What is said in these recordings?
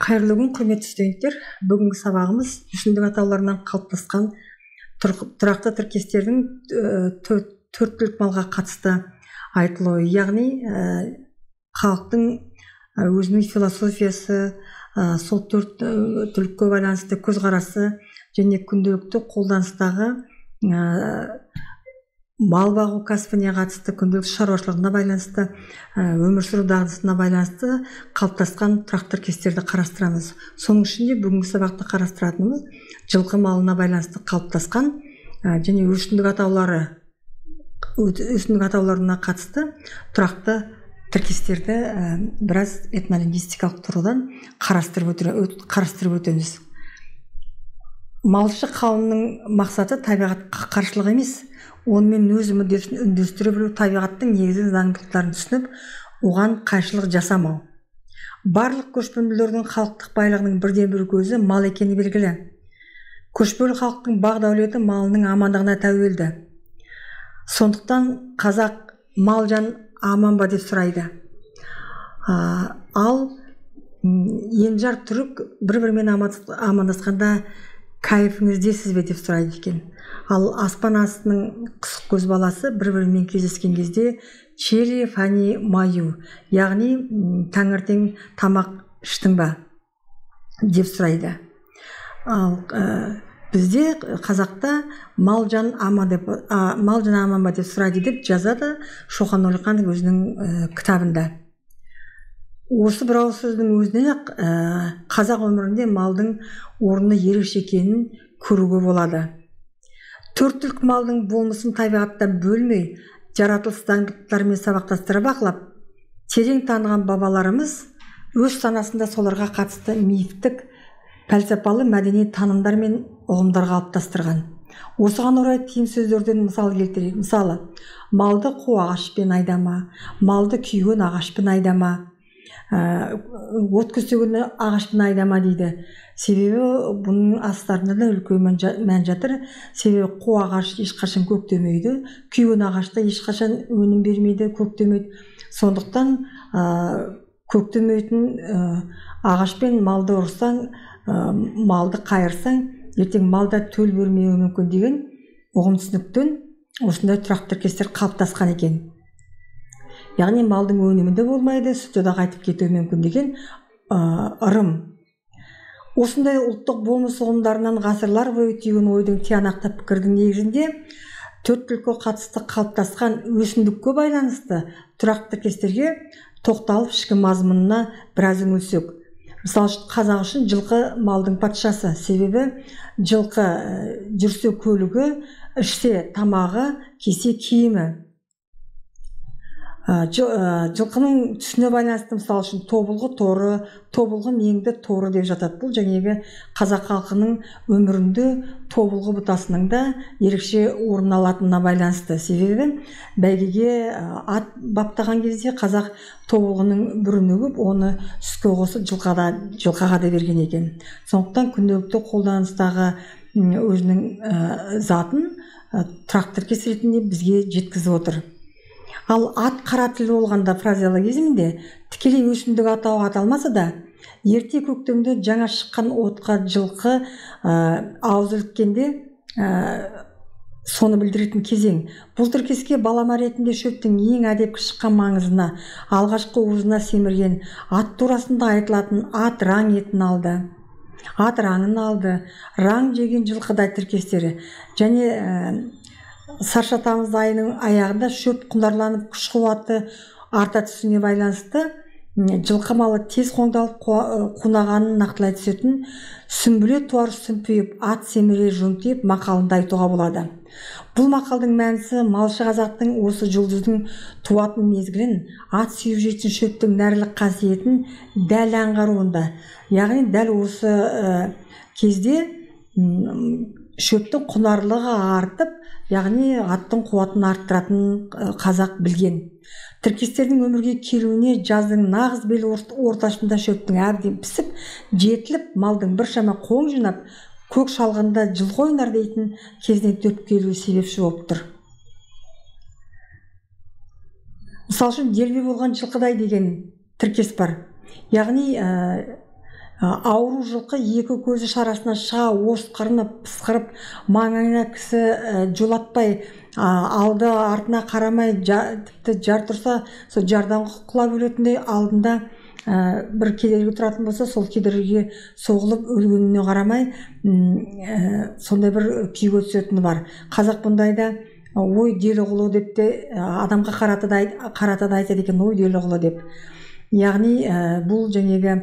Қайырлы күн, құрметті студенттер. Бүгінгі сабағымыз өсімдік атауларынан қалыптасқан тұрақты тіркестердің төрт түлік малға қатысты айтылуы, яғни халықтың өзінің философиясы, сол төрт түлікке байланысты көзқарасы және күнделікті қолданыстағы мал бағу кәсібіне қатысты, күнделікті шаруашылығына байланысты, өмір сүру дағдысына байланысты қалыптасқан тұрақты тіркестерді қарастырамыз. Соның ішінде бүгінгі сабақта қарастыратынымыз жылқы малына байланысты қалыптасқан және өсімдік атауларына қатысты тұрақты тіркестерді біраз этнолингвистикалық тұрғыдан қарастырып өтеміз. Малшы қауымның мақсаты табиғатқа қарсылық емес, онымен өз мүддесін үндестіре білу, табиғаттың негізгі заңдылықтарын түсініп, оған қайшылық жасамау. Барлық көшпенділердің халықтық байлығының бірден-бір көзі мал екені белгілі. Көшпелі халықтың бақ дәулеті малының амандығына тәуелді. Сондықтан қазақ мал жан аман ба деп сұрайды. Ал енжар түрік бір-бірімен амандасқанда кайфыңыздесіз бе деп сұрайды екен. Ал аспан астының қысық көз баласы бір-бірімен кездескен кезде чери фани маю, яғни таңертең тамақ іштің ба деп сұрайды. Ал бізде қазақта мал жан аман ба деп сұрайды деп жазады Шоқан Уәлиханов өзінің кітабында. Осы бір ауыз сөздің өзінен-ақ қазақ өмірінде малдың орны ерекше екенін көруге болады. Төрт түлік малдың болмысын табиғаттан бөлмей, жаратылыс заңдылықтарымен сабақтастыра бақылап, терең таныған бабаларымыз өз санасында соларға қатысты мифтік, пәлсапалы мәдени танымдар мен ұғымдар қалыптастырған. Осыған орай тиым сөздерден мысал келтірейік. Мысалы, малды қу ағашпен айдама, малды күйген ағашпен айдама, от көсегені ағашпен айдама дейді. Себебі бұның астарында да үлкен мән жатыр. Себебі қу ағаш ешқашан көктемейді, күйген ағашта ешқашан өнім бермейді, көктемейді. Сондықтан көктемейтін ағашпен малды ұрсаң, малды қайырсаң, ертең мал да төл бермеуі мүмкін деген ұғым түсініктен осындай тұрақты тіркестер қалыптасқан екен. Яғни малдың өнімі де болмайды, сүті де қайтып кетуі мүмкін деген ырым. Осындай ұлттық болмыс ұғымдарынан ғасырлар бойы түйген ойдың тиянақты пікірдің негізінде төрт түлікке қатысты қалыптасқан өсімдікке байланысты тұрақты тіркестерге тоқталып, ішкі мазмұнына біраз үңілсек. Мысалы, қазақ үшін жылқы малдың патшасы. Себебі жылқы жүрсе көлігі, ішсе тамағы, кисе киімі. Жылқының түсіне байланысты, мысалы үшін, тобылғы торы, тобылғы меңді торы деп жатады. Бұл жаңағы қазақ халқының өмірінде тобылғы бұтасының да ерекше орын алатынына байланысты. Себебі бәйгеге ат баптаған кезде қазақ тобылғының бүрін үгіп, оны сүтке қосып жылқыға да берген екен. Сондықтан күнделікті қолданыстағы өзінің затын тұрақты тіркес ретінде бізге жеткізіп отыр. Ал ат қара тілі болғанда фразеологизмінде тікелей өсімдік атауы аталмаса да, ерте көктемде жаңа шыққан отқа жылқы ауыз іліккенде соны білдіретін кезең. Бұл тіркеске балама ретінде шөптің ең әдепкі шыққан маңызына, алғашқы уызына семірген ат турасында айтылатын ат раң етін алды. Ат раңын алды, раң жеген жылқыдай тіркестері және сарша тамыз айының аяғында шөп құнарланып, күш қуаты арта түсуіне байланысты жылқы малы тез қоңдалып қунағанын нақтылай түсетін сүмбіле туар сүмпиіп, ат семірер жонтиып мақалында айтуға болады. Бұл мақалдың мәнісі малшы қазақтың осы жұлдыздың туатын мезгілін, ат сүйіп жейтін шөптің нәрлік қасиетін дәл аңғаруында. Яғни дәл осы кезде шөптің құнарлығы артып, яғни аттың қуатын арттыратын қазақ білген. Тіркестердің өмірге келуіне жаздың нағыз бел ортасында шөптің әбден пісіп, жетіліп, малдың біршама қоң жинап, көк шалғында жылқы ойнар дейтін кезіне төп келуі себепші болып тұр. Мысалы үшін, делбе болған жылқыдай деген тіркес бар. Яғни Ауру жылқы екі көзі шарасына шыға осқырынып, пысқырып, маңайына кісі жолатпай, алды артына қарамай, тіпті жар тұрса, сол жардан құлап өлетіндей, алдында бір кедергі тұратын болса, сол кедергіге соғылып өлгеніне қарамай, сондай бір күйге түсетіні бар. Қазақ бұндайда ой деліғұлы деп те адамға қарата да айтады екен, ой деліғұлы деп. Яғни бұл жаңағы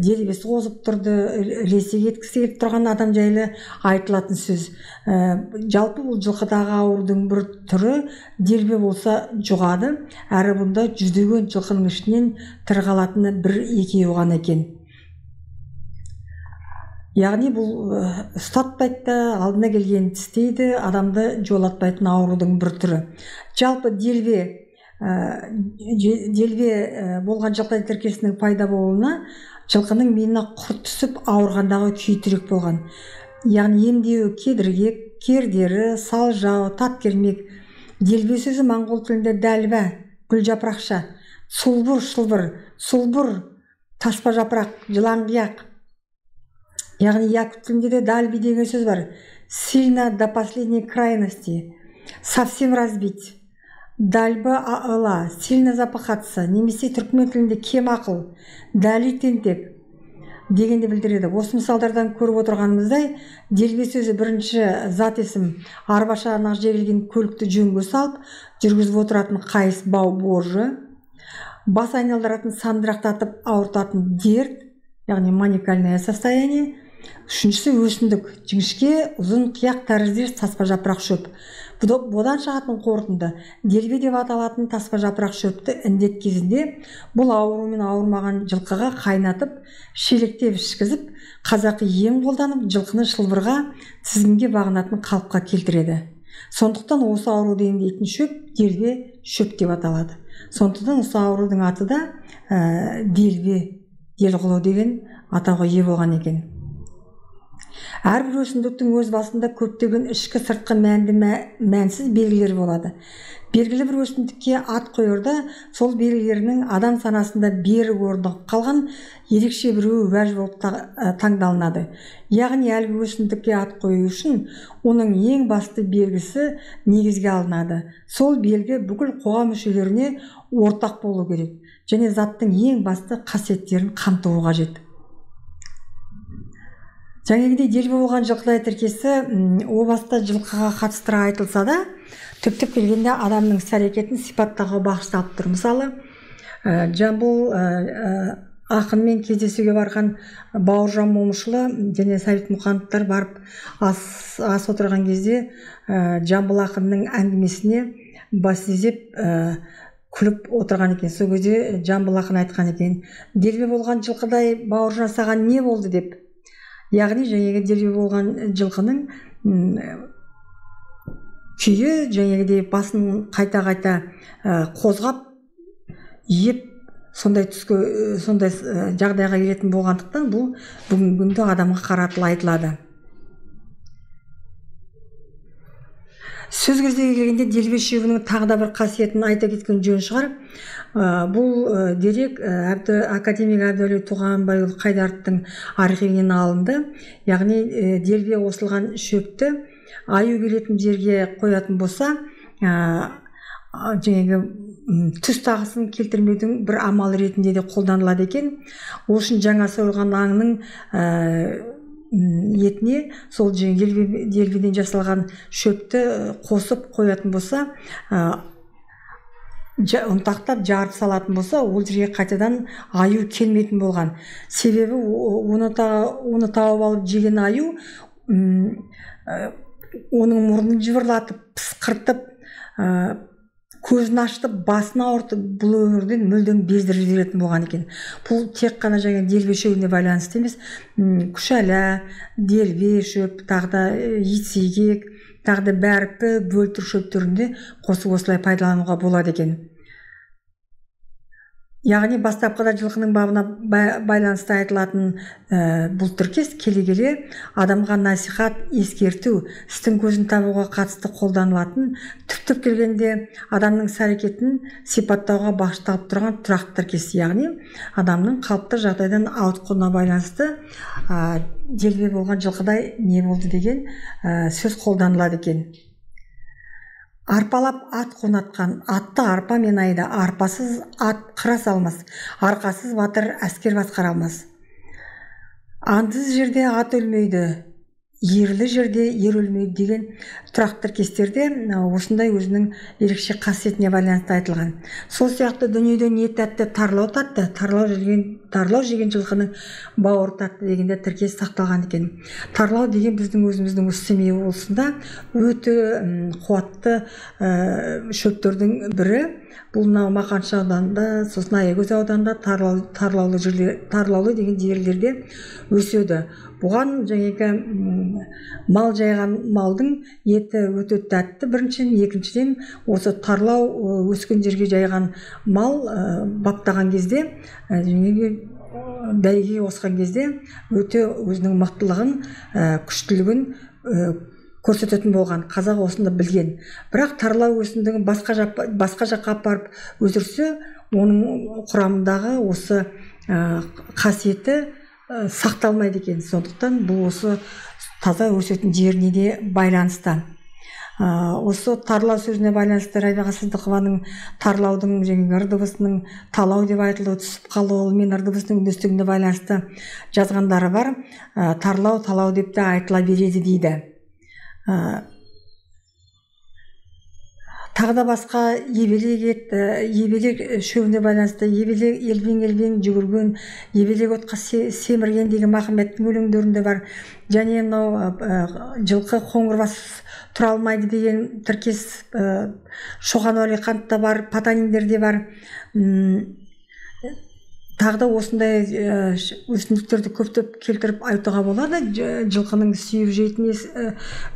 делебесі қозып тұрды, ілесе кеткісі келіп тұрған адам жайлы айтылатын сөз. Жалпы бұл жылқыдағы аурудың бір түрі делбе болса жұғады, әрі бұнда жүздеген жылқының ішінен тірі қалатыны бір екеуі ғана екен. Яғни бұл ұстатпайды да, алдына келген тістейді, адамды жолатпайтын аурудың бір түрі. Жалпы делбе болған жылқы тіркесінің пайда болуына жылқының миына құрт түсіп ауырғандағы күй тірек болған. Яғни емдеуі кедіргек, кердері, салжау, таткермек. Делбе сөзі моңғол тілінде дәлбә, гүл жапырақша, сулбұр шылбыр, сулбұр, таспа жапырақ, жыланқияқ. Яғни якут тілінде де дальби деген сөз бар. Сильно до последней крайности, совсем разбить. Дальба аыла, сильно запахаться, немесе түркмен тілінде кем ақыл, дәли тентек дегенді білдіреді. Осы мысалдардан көріп отырғанымыздай, делбе сөзі бірінші зат есім арбашаны жегілген көлікті жөнге салып, жүргізіп отыратын қайыс бау боржы, бас айналдыратын сандырақтатып ауыртатын дерт, яғни маникальное состояние. Үшіншісі өсімдік, жіңішке ұзын қияқ тәріздес таспа жапырақ шөп. Бұдан шығатын қорытынды, делбе деп аталатын таспа жапырақ шөпті індет кезінде бұл аурумен ауырмаған жылқыға қайнатып, шелектеп ішкізіп, қазақы ем қолданып, жылқыны шылбырға, тізгінге бағынатын қалыпқа келтіреді. Сондықтан осы ауруды емдейтін шөп делбе шөп деп аталады. Сондықтан осы аурудың аты да делбе, делғұлы деген атауға ие болған екен. Әрбір өсімдіктің өз басында көптеген ішкі сыртқы мәнді мәнсіз белгілер болады. Белгілі бір өсімдікке ат қоярда сол белгілерінің адам санасында берік орнығып қалған ерекше біреуі уәж болып таңдалынады. Яғни әлгі өсімдікке ат қою үшін оның ең басты белгісі негізге алынады. Сол белгі бүкіл қоғам мүшелеріне ортақ болу керек және заттың ең басты қасиеттерін қамтуы қажет. Жаңағыдай делбе болған жылқыдай тіркесі о баста жылқыға қатыстыра айтылса да, түптеп келгенде адамның іс-әрекетін сипаттауға бағышталып тұр. Мысалы, Жамбыл ақынмен кездесуге барған Бауыржан Момышұлы және Сәбит Мұқановтар барып ас отырған кезде Жамбыл ақынның әңгімесіне бас изеп күліп отырған екен. Сол кезде Жамбыл ақын айтқан екен: делбе болған жылқыдай Бауыржан саған не болды деп. Яғни жаңағы делбе болған жылқының күйі жаңағыдай басын қайта-қайта қозғап, иіп, сондай түске, сондай жағдайға келетін болғандықтан бұл бүгінгі күнде адамға қаратыла айтылады. Сөз кезегі келгенде делбе шөбінің тағы да бір қасиетін айта кеткен жөн шығар. Бұл дерек академик Әбдуәли Туғанбайұлы Қайдаровтың архивінен алынды. Яғни делбе қосылған шөпті аю келетін жерге қоятын болса, жаңағы түс тағысын келтірмеудің бір амалы ретінде де қолданылады екен. Ол үшін жаңа сойылған аңның етіне сол делбеден жасалған шөпті қосып қоятын болса, ұнтақтап жарып салатын болса, ол жерге қайтадан аю келмейтін болған. Себебі оны тауып алып жеген аю оның мұрнын жыбырлатып, пысқыртып, көзін ашытып, басын ауыртып, бұл өмірден мүлдем бездіріп жіберетін болған екен. Бұл тек қана жаңа делбе шөбіне байланысты емес, күшәлә, делбе шөп, тағы да итсейгек, тағы да бәрпі, бөлтір шөптерінде қосып осылай пайдалануға болады екен. Яғни бастапқыда жылқының бабына байланысты айтылатын бұл тіркес келе-келе адамға насихат, ескерту, істің көзін табуға қатысты қолданылатын, түптеп келгенде адамның іс-әрекетін сипаттауға бағытталып тұрған тұрақты тіркес, яғни адамның қалыпты жағдайдан ауытқуына байланысты делбе болған жылқыдай не болды деген сөз қолданылады екен. Арпалап ат қонатқан, атты арпа мен айда, арпасыз ат қыра салмас, арқасыз батыр әскер басқара алмас. Андыз жерде ат өлмейді, ерлі жерде ер өлмейді деген тұрақты тіркестерде осындай өзінің ерекше қасиетіне байланысты айтылған. Сол сияқты дүниеде не тәтті, тарлау тәтті, тарлау жеген жылқының бауыры тәтті дегенде тіркес сақталған екен. Тарлау деген біздің өзіміздің осы Семей облысында өте қуатты шөптердің бірі. Бұл мынау Мақаншы ауданында, сосын Аягөз ауданында тарлаулы деген жерлерде өседі. Бұған жаңағы мал жайған малдың еті өте тәтті біріншіден, екіншіден осы тарлау өскен жерге жайған мал баптаған кезде, бәйгеге қосқан кезде өте өзінің мықтылығын, күштілігін көрсететін болған. Қазақ осыны білген. Бірақ тарлау өсімдігін басқа жаққа апарып өсірсе, оның құрамындағы осы қасиеті сақталмайды екен. Сондықтан бұл осы таза өсетін жеріне де байланысты. Осы тарлау сөзіне байланысты Рабиға Сыздықованың тарлаудың және ырдыбысының талау деп айтылуы, түсіп қалуы мен ырдыбысының үндестігіне байланысты жазғандары бар. Тарлау, талау деп те айтыла береді дейді. Тағы да басқа ебелек ет, ебелек шөбіне байланысты ебелек елбең-елбең жүгірген, ебелек отқа семірген деген Махамбеттің өлеңдерінде бар. Және мынау жылқы қоңырбас тұра алмайды деген тіркес Шоқан Уәлихановта бар, Потаниндерде бар. Тағы да осындай өсімдіктерді көптеп келтіріп айтуға болады. Жылқының сүйіп жейтін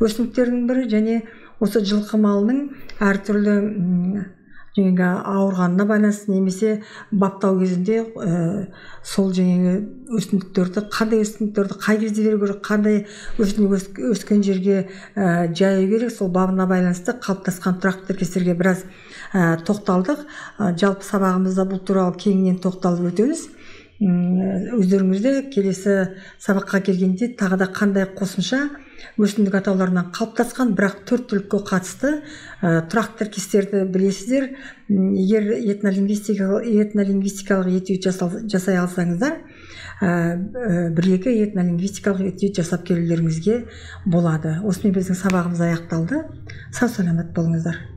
өсімдіктерінің бірі және осы жылқы малының әртүрлі жаңағы ауырғанына байланысты немесе баптау кезінде сол жаңағы өсімдіктерді, қандай өсімдіктерді қай кезде беру керек, қандай өсімдік өскен жерге жаю керек, сол бабына байланысты қалыптасқан тұрақты тіркестерге біраз тоқталдық. Жалпы сабағымызда бұл туралы кеңінен тоқталып өтеміз. Өздеріңізде келесі сабаққа келгенде тағы да қандай қосымша өсімдік атауларынан қалыптасқан, бірақ төрт түлікке қатысты тұрақты тіркестерді білесіздер. Егер этнолингвистикалық этюд жасай алсаңыздар, бір-екі этнолингвистикалық этюд жасап келулеріңізге болады. Осымен біздің сабағымыз аяқталды. Сау саламат болыңыздар.